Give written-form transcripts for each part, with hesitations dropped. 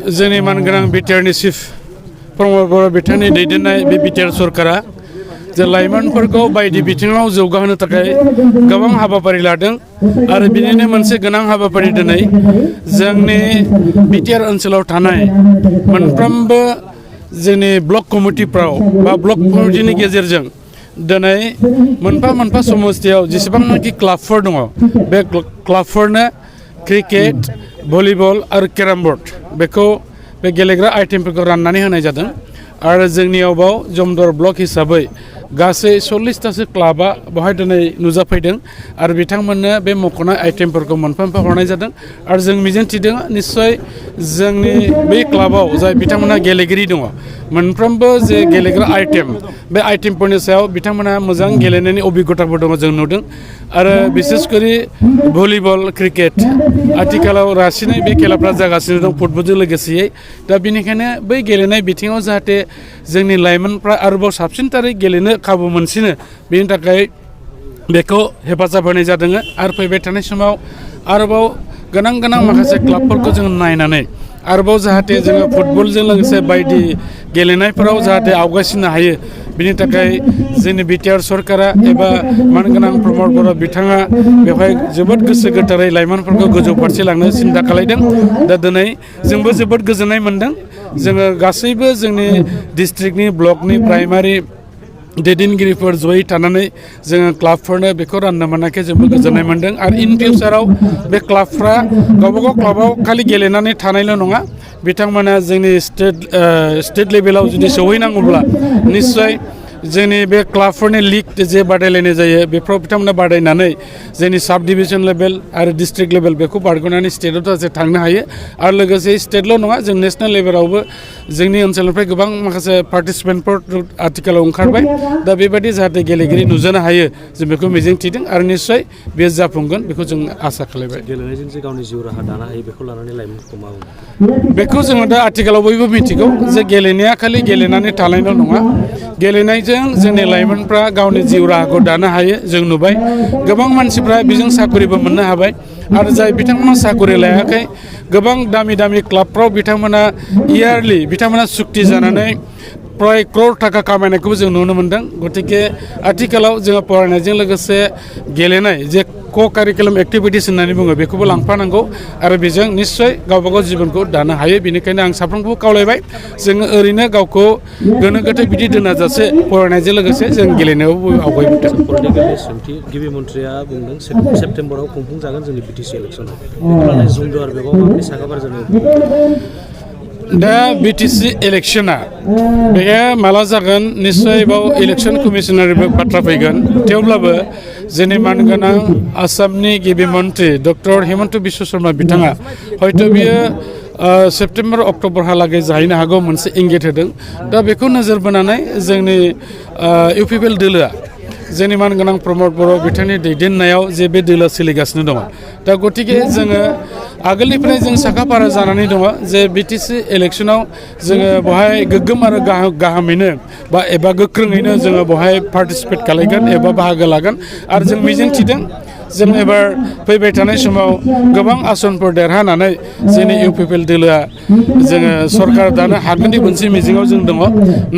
जोंनि मानगोनां बिटिआरनि चिफ प्रमद बर' बिथांनि दैदेननाय बे बिटिआर सरकारा जे लाइमोनफोरखौ बायदि बिथिङाव जौगाहोनो थाखाय गोबां हाबाफारि लादों आरो बिनिनो मोनसे गोनां हाबाफारि दिनै जोंनि बिटिआर ओनसोलाव थानाय मोनफ्रोमबो जोंनि ब्लक कमिटिफ्राव बा ब्लक कमिटिनि गेजेरजों दिनै मोनफा मोनफा समस्थियाव जेसेबांनाखि क्लाबफोर दङ बे क्लाबफोरनो क्रिकेट भलिबल आरो केराम बर्ड बेखौ बे गेलेग्रा आइटेमफोरखौ राननानै होनाय जादों आरो जोंनियाव बाव जमदुवार ब्लक हिसाबै गासै 40तासो क्लाबा बेवहाय दिनै नुजाफैदों आरो बिथांमोननो बे मख'नाय आइटेमफोरखौ मोनफा मोनफा हरनाय जादों आरो जों मिजिंथिदों निस्सय जोंनि बै क्लाबाव जाय बिथांमोनहा गेलेगिरि दङ मोनफ्रोमबो जे गेलेग्रा आइटेम बे आइटेमफोरनि सायाव बिथांमोनहा मोजां गेलेनायनि अभिज्ञताफोर दङ जों नुदों आरो बिसेसकरि भलिबल क्रिकेट आथिखालाव रासिनै बे खेलाफ्रा जागासिनो दं फुटबलजों लोगोसेयै दा बेनिखायनो बै गेलेनाय बिथिङाव जाहाथे जोंनि लाइमोनफ्रा आरोबाव साबसिनथारै गेलेनो खाबु मोनसिनो बेनि थाखाय बेखौ हेफाजाब होनाय जादों आरो फैबाय थानाय समाव आरोबाव गोनां माखासे क्लाबफोरखौ जों नायनानै आरोबाव जाहाथे जोङो फुटबलजों लोगोसे बायदि गेलेनायफोराव जाहाथे आवगायसिननो हायो बिनि थाखाय जोंनि बिटिआर सरकारा एबा मानगोनां प्रमद बर' बिथाङा बेवहाय जोबोद गोसो गोथारै लाइमोनफोरखौ गोजौ फारसे लांनो सिन्था खालायदों दा दिनै जोंबो जोबोद गोजोननाय मोनदों जोङो गासैबो जोंनि डिस्ट्रिक्टनि ब्लकनि प्राइमारि दैदेनगिरिफोर जयै थानानै जोङो क्लाबफोरनो बेखौ राननो मोननायखाय जोबोद गोजोननाय मोनदों आरो इन फिउचाराव बे क्लाबफ्रा गावबागाव क्लाबाव खालि गेलेनानै थानायल' नङा बिथांमोना जोंनि स्टेट लेभेलाव जुदि सौहैनांगौब्ला निस्सय जोंनि बे क्लाबफोरनि लिग जे बादायलायनाय जायो बेफोराव बिथांमोना बादायनानै जोंनि साब डिभिजन लेभेल आरो डिस्ट्रिक्ट लेभेल बेखौ बारग'नानै स्टेटआव जाहाथे थांनो हायो आरो लोगोसे स्टेटल' नङा जों नेसनेल लेभेलावबो जोंनि ओनसोलनिफ्राय गोबां माखासे पार्टिसिपेन्टफोर आथिखालाव ओंखारबाय दा बेबायदि जाहाथे गेलेगिरि नुजानो हायो जों बेखौ मिजिंथिदों आरो निस्सय बेयो जाफुंगोन बेखौ जों आसा खालामबाय गेलेनायजों जे गावनि जिउ राहा दानो हायो बेखौ लानानै लाइमोनफोरखौ मा बेखौ जोङो दा आथिखालाव बयबो मिथिगौ जे गेलेनाया खालि गेलेनानै थानायल' नङा गेलेनायजों जोंनि लाइमोनफ्रा गावनि जिउ राहाखौ दानो हायो जों नुबाय गोबां मानसिफ्रा बेजों साकरिबो मोननो हाबाय आरो जाय बिथांमोना साकरि लायाखै गोबां दामि क्लाबफ्राव बिथांमोना इयारलि बिथांमोना सुक्ति जानानै प्राय क्रर थाखा खामायनायखौबो जों नुनो मोनदों गतिके आथिखालाव जोङो फरायनायजों लोगोसे गेलेनाय जे कारिकुलाम एक्टिभिटिस होननानै बुङो बेखौबो लांफानांगौ आरो बेजों निस्सय गावबागाव जिबनखौ दानो हायो बेनिखायनो आं साफ्रोमखौबो खावलायबाय जोङो ओरैनो गावखौ गोनो गोथो बिदि दोनाजासे फरायनायजों लोगोसे जों गेलेनायावबो आवगायबोदों पलिटिकेलनि सोंथि गिबि मन्थ्रिया बुंदों सेप्तेम्बराव खुंफुंजागोन जोंनि बिटिसि इलेक्सनाव बेखौ लानानै जमदुवार बेगाव माबायदि साखाफारा जानो दा बिटिसि इलेक्शना बेयो माला जागोन निस्सय बाव इलेक्शन कमिशनारनिबो बाथ्रा फैगोन थेवब्लाबो जोंनि मानगोनां आसामनि गिबि मन्थ्रि डक्टर हिमन्त बिश्व शर्मा बिथाङा हयथ' बियो सेप्तेम्बर अक्ट'बरहालागै जाहैनो हागौ मोनसे इंगित होदों दा बेखौ नोजोर बोनानै जोंनि इउपिपिएल दोलोआ जोंनि मानगोनां प्रमद बर' बिथांनि दैदेननायाव जे बे दोलोआ सोलिगासिनो दङ दा गतिके जोङो आगोलनिफ्राय जों साखाफारा जानानै दङ जे बिटिसि इलेक्शनाव जोङो बेवहाय गोग्गोम आरो गाहामैनो एबा गोख्रोङैनो जोङो बेवहाय पार्टिसिपेट खालामगोन एबा बाहागो लागोन आरो जों मिजिंथिदों जों एबार फैबाय थानाय समाव गोबां आसनफोर देरहानानै जोंनि इउपिपिएल दोलोआ जोङो सरकार दानो हागोननि मोनसे मिजिङाव जों दङ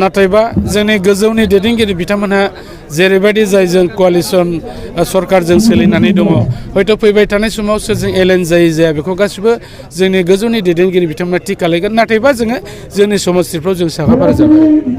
नाथायबा जोंनि गोजौनि दैदेनगिरि बिथांमोनहा जेरैबायदि जायजों क'लिसन सरकारजों सोलिनानै दङ हयथ' फैबाय थानाय समाव सोरजों एलाइन जाया बेखौ गासिबो जोंनि गोजौनि दैदेनगिरि बिथांमोना थि खालामगोन नाथायबा जोङो जोंनि समस्थिफ्राव जों साखाफारा जाबाय